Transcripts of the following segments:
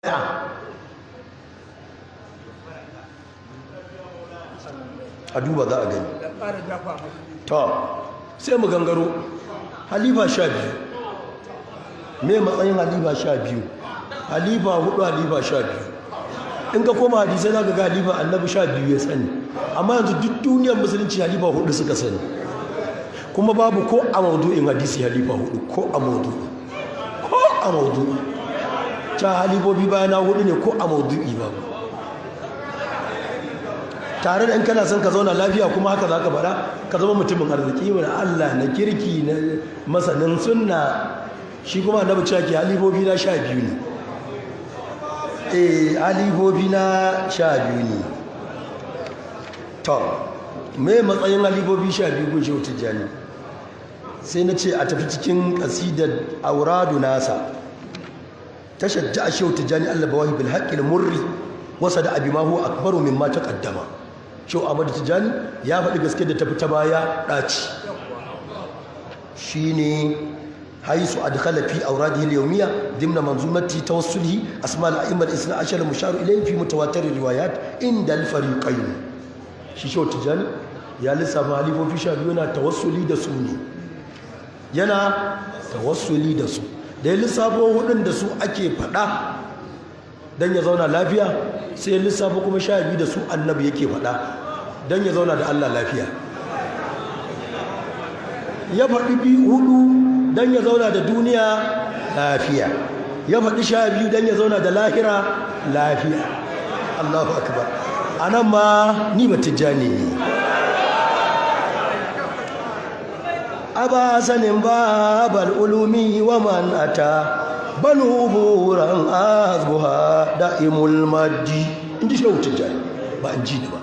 A duba za a gani. To sai mu gangaro halifa 12. Me matsayin halifa 12? Halifa 4, halifa 12. In ka koma hadisai za ka ga halifa annabi 12 ya sani, amma yanzu duk duniyar musulunci halifa 4 suka sani, kuma babu ko a maudu'in hadisi halifa 4, ko a maudu'i, ko a maudu'i ta halifofi bayana 4 ne, ko a maudu'i babu. Tare da in kana son ka zauna lafiya kuma haka za ka faɗa, ka zama mutumin arziki wani Allah na kirki na masanin sunna. Shi kuma annabi cewa ke halifofi na 12 ne. Eh, halifofi na 12 ne. To me matsayin halifofi 12 gun Shehu Tijjani? Sai na ce a tafi cikin kasidar auradu nasa tashajja Shehu Tijjani Allah bawahi bil haqqil murri wasa da abi ma huwa akbaru mimma taqaddama. Shehu Ahmad Tijjani ya faɗi gaske da tafi ta baya ɗaci, shine haisu adkhala fi awradihi al-yawmiyya dimna manzumati tawassulihi asma al-a'imma al-ithna ashar al-mushar ilayhi fi mutawatir riwayat inda al-fariqayn. Shi Shehu Tijjani ya lissafa halifofi 12, yana tawassuli da su ne, yana tawassuli da su. Da ya lissafo hudun da su ake faɗa don ya zauna lafiya, sai ya lissafa kuma 12 da su annabi yake faɗa don ya zauna da Allah lafiya. Ya faɗi 4 don ya zauna da duniya lafiya, ya faɗi 12 don ya zauna da lahira lafiya. Allahu akbar. A nan ma ni ba Tijjani ne. Aba sanin babal ulumi wa man ata banu buran azbuha da'imul maddi, inji Shehu Tijjani, ba in ji ni ba.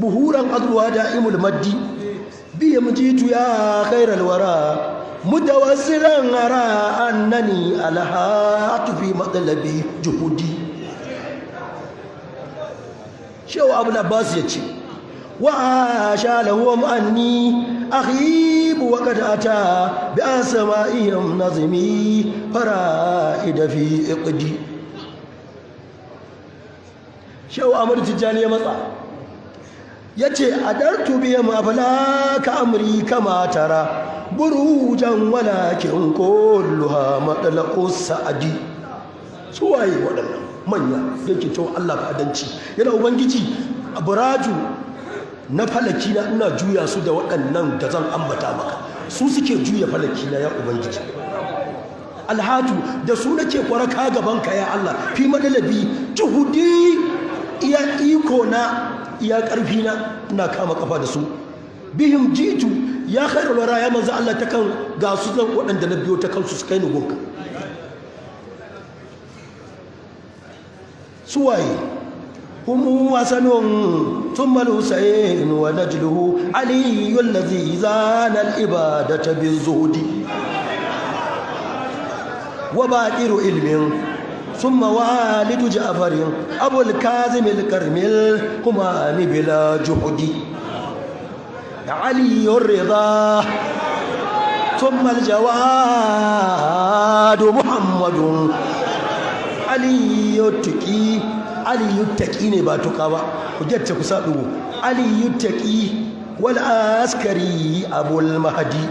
Buhuran azbuha da'imul maddi biyam jitu ya khairal wara mutawassilan ara annani alhatu fi matlabi juhudi. Shehu Abul Abbas ya ce wa sha lahum anni akhibu wa qad ata bi asma'ihim nazmi fara'ida fi iqdi. Shehu Ahmad Tijjani ya matsa yace adartu bihim aflaka amri kama tara burujan walakin kulluha matlaqu sa'adi. Su waye waɗannan manya yake cewa Allah fadanci yana ubangiji buraju na falaki na ina juya su da waɗannan da zan ambata maka, su suke juya falaki na ya ubangiji. Alhatu da su nake kwaraka gaban ka ya Allah fi madalabi juhudi, iya iko na iya ƙarfi na ina kama kafa da su. Bihim jitu ya khairul wara ya manzo Allah ta kan ga su zan waɗanda na biyo ta kansu su kai ni gunka. Suwaye هم حسن ثم الحسين ونجله علي الذي زان العبادة بالزهد وبادر علم ثم والد جعفر أبو الكاظم الكرمل همان بلا جهد علي الرضا ثم الجواد محمد علي التقي aliyu taqi ne ba tuka ba, ku jatta ku sa dugo. Aliyu taqi wal askari abul mahdi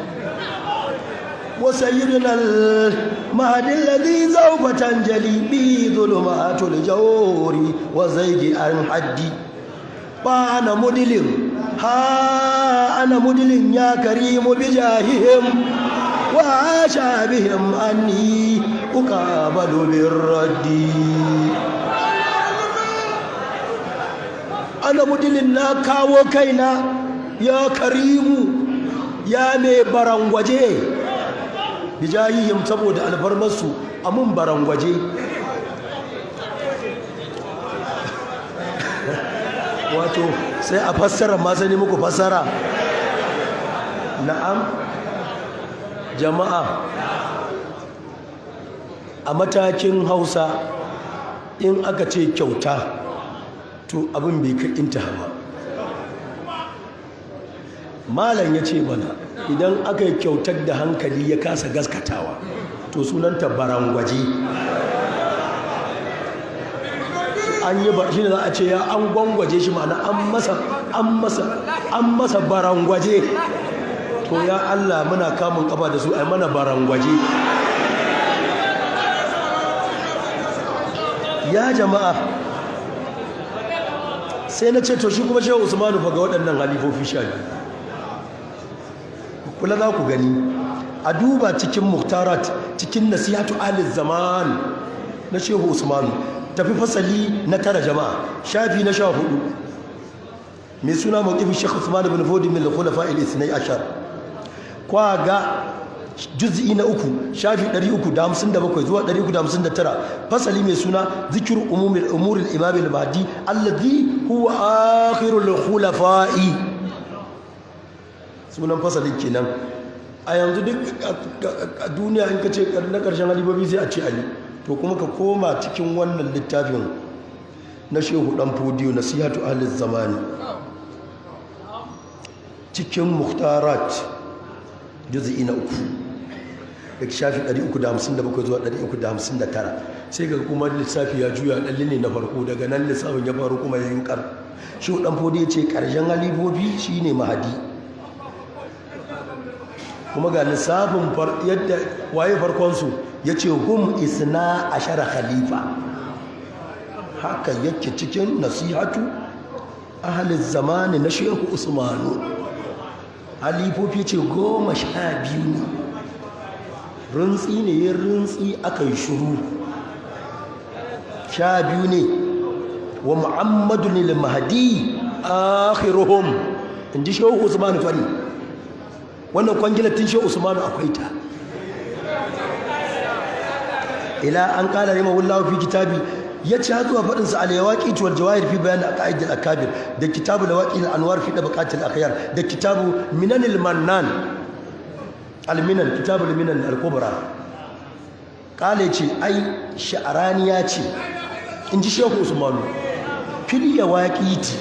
wa sayyiduna al mahdi alladhi zawfa tanjali bi dhulumatul jawri wa zaygi an haddi. Ba ana mudilin ha ana mudilin ya karimu bi jahihim wa ashabihim anni uqabalu birraddi. Ana mudilin na kawo kaina ya karimu ya mai barangwaje bijayihim saboda alfarmarsu amun barangwaje. Wato sai a fassara ma sai muku fassara. Na'am jama'a, a matakin Hausa in aka ce kyauta to abin bai kai intaha ba. Malam ya ce mana idan aka yi kyautar da hankali ya kasa gaskatawa to sunanta barangwaje. An yi ba, shi ne za a ce ya an gwangwaje shi, ma'ana an masa an masa an masa barangwaje. To ya Allah, muna kamun kafa da su, ai mana barangwaje. Ya jama'a, sai na ce to shi kuma Shehu Usmanu fa ga waɗannan halifofi 12, kula za ku gani, a duba cikin Muhtarat, cikin Nasihatu Ahli Zaman na Shehu Usmanu, tafi fasali na 9 jama'a, shafi na 14, mai suna mawqifin Sheikh Usman ibn Fodi min al-Khulafa al-12, kwa ga juz'i na 3, shafi 357 zuwa 359, fasali mai suna zikru umumil umuril imam al-mahdi alladhi huwa akhirul khulafa'i, sunan fasalin kenan. A yanzu duk a duniya in ka ce na ƙarshen halibobi sai a ce Ali. To kuma ka koma cikin wannan littafin na Shehu Dan Fodiyo, Nasihatu Ahli Zamani, cikin Muhtarat, juz'i na 3, daga shafi 357 zuwa 359, sai ga kuma lissafi ya juya, ɗalli ne na farko, daga nan lissafin ya faru kuma yayin kar. Shehu Dan Fodiyo ce ƙarshen halibobi shine Mahadi. Kuma ga lissafin yadda waye farkonsu, ya ce hum 12 khalifa. Haka yake cikin Nasihatu Ahalin Zamani na Shehu Usmanu. Halifofi ce 12 ne. Rintsi ne yin rintsi, aka yi shuru. 12 ne. Wa Muhammadu ne Mahadi akhiruhum, in ji Shehu Usmanu fari. Wannan kwangilatin Shehu Usmanu akwai ta. Ila an kala rima wallahu fi kitabi, ya ci har zuwa faɗinsa al-yawaqit wal jawahir fi bayan aqaid al-akabir, da kitabu lawaqi al-anwar fi tabaqat al-akhyar, da kitabu minan al-mannan al-minan, kitabu al-minan al-kubra. Kale ce ai sha'arani ya ce, in ji Shehu Usmanu fil yawaqiti,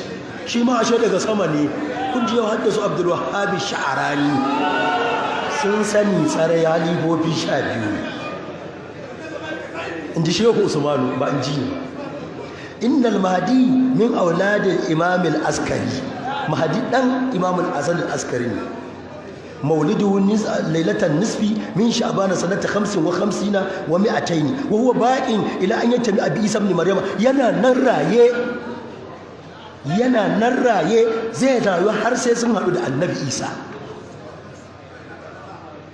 shi ma ashe daga sama ne. Kun ji yau haddasu Abdul Wahhab Sha'arani sun sani tsare halifofi 12, in ji Shehu Usmanu, ba in ji ne. Innal Mahdi min auladil Imam al-Askari, Mahdi dan Imam al-Hasan al-Askari ne. Mauliduhu lailatan nisfi min Sha'ban sanata 255 wa huwa baqin ila an yatami abi Isa ibn Maryama. Yana nan raye, yana nan raye, zai rayu har sai sun haɗu da Annabi Isa.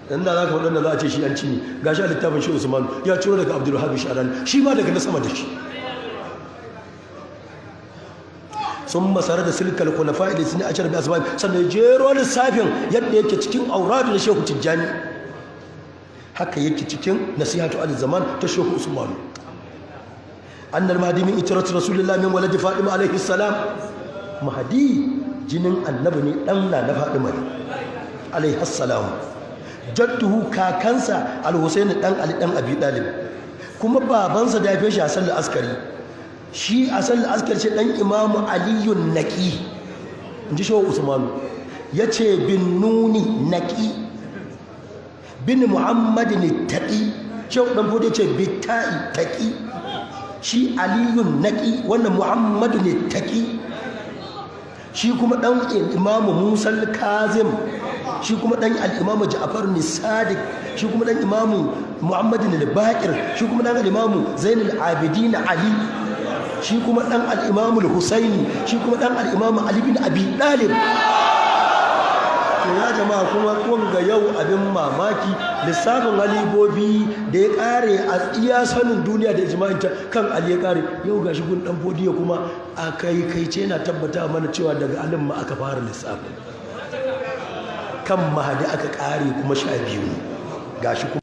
Dan da zaka waɗanda za a ce shi an ci ne, gashi a littafin shi Usman ya ciro daga Abdul Wahhab Sharani, shi ma daga na sama da shi. Sun masara da silkal khulafa ila sini ashar bi asbab, sannan jero lissafin yadda yake cikin Auradu na Shehu Tijjani, haka yake cikin Nasihatu Al Zaman ta Shehu Usman. Annal Mahdi min itrat Rasulillah min waladi Fatima alaihi salam, Mahdi jinin Annabi ne, dan na Fatima ne alaihi salam. Jadduhu, kakansa, Al-Husaini dan Ali dan Abi Dalib. Kuma babansa da ya fi shi Hasan al-Askari, shi Hasan al-Askari ce dan Imamu Aliyun Naqi, inji Shehu Usmanu, yace bin nuni naqi bin Muhammadin taqi. Shehu Dan Fodi yace bitai taqi, shi Aliyun Naqi, wannan Muhammadu ne taqi. Shi kuma dan Imamu Musa al-Kazim, shi kuma dan al-Imamu Ja'far ne Sadiq, shi kuma dan Imamu Muhammadin al-Baqir, shi kuma dan al-Imamu Zain al-Abidin Ali, shi kuma dan al-Imamu al-Husaini, shi kuma dan al-Imamu Ali bin Abi Talib. To ya jama'a, kuma kun ga yau abin mamaki, lissafin halibobi da ya kare a iya sanin duniya da ijma'in ta kan Ali ya kare, yau gashi gun Dan Fodiyo kuma a kai kai ce yana tabbata mana cewa daga Alin ma aka fara lissafin, kan Mahadi aka kare, kuma 12 gashi kuma.